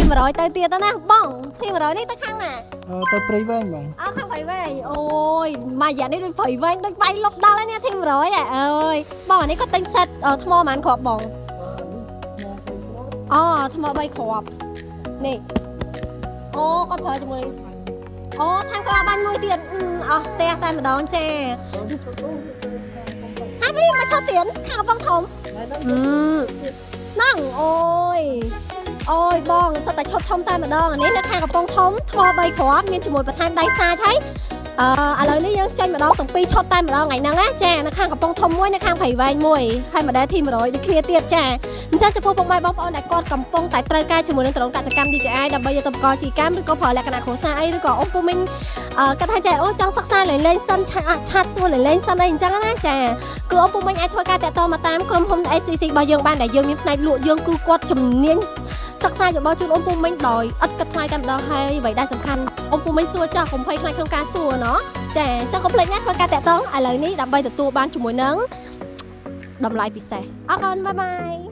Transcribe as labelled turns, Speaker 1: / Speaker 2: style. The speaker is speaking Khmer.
Speaker 1: T100 ទៅទៀតណាបង T100 នេះទៅខាងណា?
Speaker 2: ទៅព្រៃវែងបង។
Speaker 1: អើខាងព្រៃវែងអូយមួយរយៈនេះដូចព្រៃវែងដូចវាយលុបដល់ហើយនេះ T100 អើយបងអានេះក៏ទិញសិតថ្មប៉ុន្មានគ្រាប់បង?អូថ្ម3គ្រាប់នេះអូគាត់ប្រើជាមួយអូថែមក្លាបាញ់មួយទៀតអស់ស្ទះតែម្ដងចាហើយនេះមកឈប់ទៀតខាងកំពង់ធំហ្នឹងអូយអូយបងសិតតែឈុតធំតែម្ដងអានេះនៅខាងកំពង់ធំថ្ម3គ្រាប់មានជាមួយបន្ថែមដៃសាចហើយអឺឥឡូវនេះយើងចេញម្ដងទាំងពីរឈុតតែម្ដងថ្ងៃហ្នឹងណាចានៅខាងកំពង់ធំមួយនៅខាងព្រៃវែងមួយហើយ model T100 ដូចគ្នាទៀតចាអញ្ចឹងចំពោះពុកម៉ែបងប្អូនដែលគាត់កំពុងតែត្រូវការជាមួយនឹងដ្រូនកសិកម្ម DJI ដើម្បីយកទៅបង្កជីកម្មឬក៏ប្រើលក្ខណៈគ្រួសារអីឬក៏អ៊ំពូមីងអឺគាត់ថាចាអូចង់សិក្សាលេងលេងសិនឆាឆាតសួរលេងលេងសិនអីអញ្ចឹងណាចាគឺអ៊ំពូមីងអាចធ្វើការតាក់ទងមកតាមក្រុមហ៊ុន SCC របស់យើងបានដែលយើងមានផ្នែកលក់យើងគឺគាត់ជំនាញសិក្សាយោបល់ជូនអ៊ំពូមីងដោយឥតគិតថ្លៃតែម្ដងហើយអ្វីដែលសំខាន់អ៊ំពូមីងសួរចាស់កុំភ័យខ្លាចក្នុងការសួរណោះចាអញ្ចឹងកុំភ្លេចណាធ្វើការតាក់ទងឥឡូវនេះដើម្បីទទួលបានជាមួយនឹងតម្លៃពិសេសអរគុណ bye bye.